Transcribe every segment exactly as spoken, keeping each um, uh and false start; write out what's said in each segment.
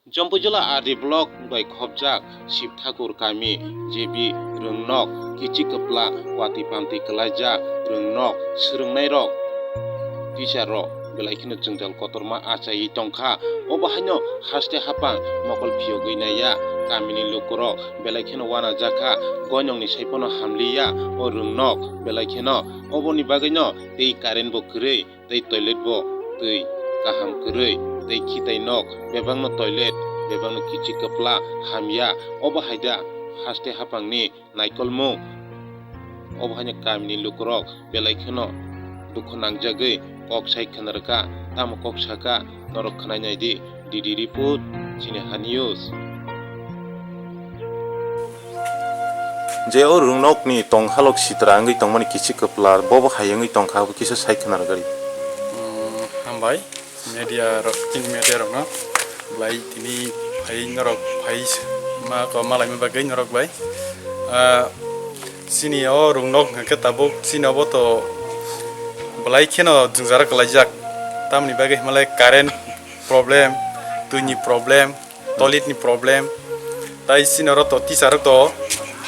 Jompujala R D block bai khopjak Shib Thakur kami, J B Rwngnok, kichi kwpla watwi pamtwi kwlaijak rwngnok, swrwngnairok, teacher rok belai kheno jwngjal kotorma achaiwi tongkha. Obo haino haste hapang mokol phiyogwi naiya kamini lukurok belai kheno wanajakha. Goinokni saiphano hamliya o rwngnok belai kheno. Oboni bagwino tei current bo kwrwi, tei toilet bo twi kaham kwrwi, tei khitai nok bebakno toilet, bebakno kichi kwpla hamya. Obo hai da haste hapangni naikolmung? Obo haino kamini lukurok belai kheno dukhu nangjagwi kok sai khna rwkha. Tamo kok saka, norok khwnai nai di. D D report, Chini Ha News. Je o rwngnokni tonghalok sitra wngwi tongmani kichi kwpla, bobo hai wngwi tongkha, abo kisa sai khna rwgari. Mm, hambai, media rok, chini media rokno belai tini phai norok phai ma ko malaima bagwi norok bai. Ah, chini o rwngnok hwnkhe tabuk chini obo to belai kheno jwngjal kwlaijak, tamni bagwi hwnmalai current problem, twini problem, toilet ni problem. Tai chini oro to teacher rok to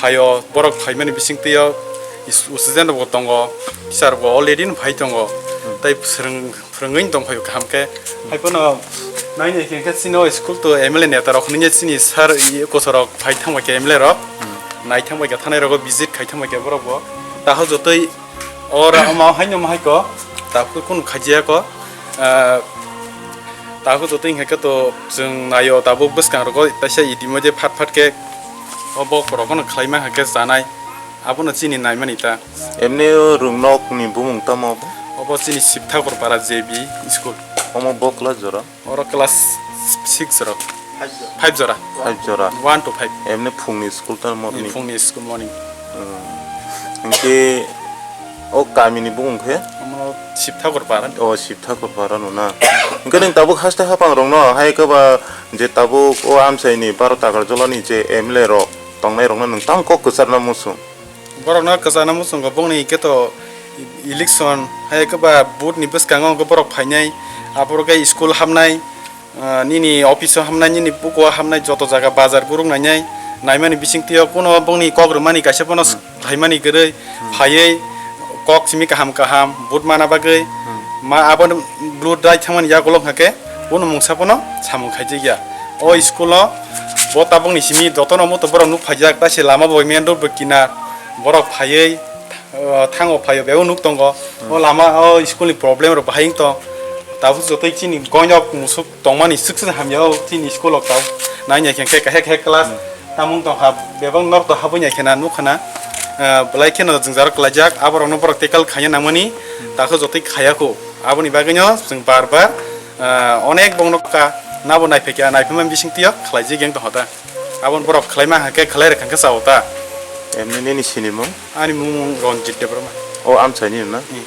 phaio, borok phaimani bisingtwi o is-, student rok bo tongo, teacher rok bo already no phai tongo. Tai phwrwng-, phwrwngwi tong phaio kaham khe. Hai phano nai nai khe chini o school to M L A neta rok hinwi chini sir i koso rok phai thang bai khe M L A rok. Nai thang bai khe thanai rogo visit khai thang bai khe borok bo. Taho jotoi Ora omo haino omo haiko, tabuk kunu khajiya ko, ah, tabuk joto wngkha khe to chwng naio tabuk bwskang rogo kaisa itimoide phat phat khe o bok rok no khlaima hwnkhe chanai, abono chini naimani ta. Emni o rwngnok ni bumung tamo bo? Obo chini Sibthakur para J B school. Omo bo class jora? Oro class six rok. Five jora. Five jora. One to five. Emni phungni school ta morning. Phungni school morning. Hmm. Hingke o kamini bumung khe? Omo Sibthakur para. O Sibthakur para no na. Hingke nung tabuk haste hapang rok no hai khe ba je tabuk o amchai ni baro takar jola ni je M L A rok tongnai rok no nung tang kok kwchar na muchung? Borokno kwchana muchungo bongni hwnkhe to election hai khe ba vote ni bwskango hwnkhe borok phainai, aphuru khe school hamnai, ah, nini office o hamnai, nini buko o hamnai, joto jaga bazar gurung nainai, naimani bisingtwi o kuno bongni kok rwmani kaisa phano Hmm. khlaimani kwrwi Hmm. phaiwi kok simi kaham kaham vote mana bagwi Hmm. ma abo blue dai thangmani yagulo hwnkhe kuno mungsa phano samung khaijak ya. O school o bo tabukni simi jotono moto borok nuk phaijak, ta se lama bo main road bo kinar. Borok phaiwi, o, thango phaio, bego nuk tongo. O lama, o school ni problem rok bahai wng tong. Tabuk jotoi chini goinok musuk tongmani swk swk hamya o chini school rok tabuk. Nai nai khe khe kahek kahek class tamung tong ha, bebak nok to habwi nai khena nuk khana. Ah, belai kheno jwngjal kwlaijak, aborokno borok tackle khaina nangmani, takhe jotoi khaya kho. Aboni bagwino chwng bar bar, ah, onek bongno ka nabo naiphaikha, naiphaimani bisingtwi o khlaijak yang tong hoda. Aboni borok khlaima hwnkhe khlai rwkha hwnkhe chao ta. Emni nini sinimung? Ani mung Ranjit Debbarma. O amchaini na? Hmm.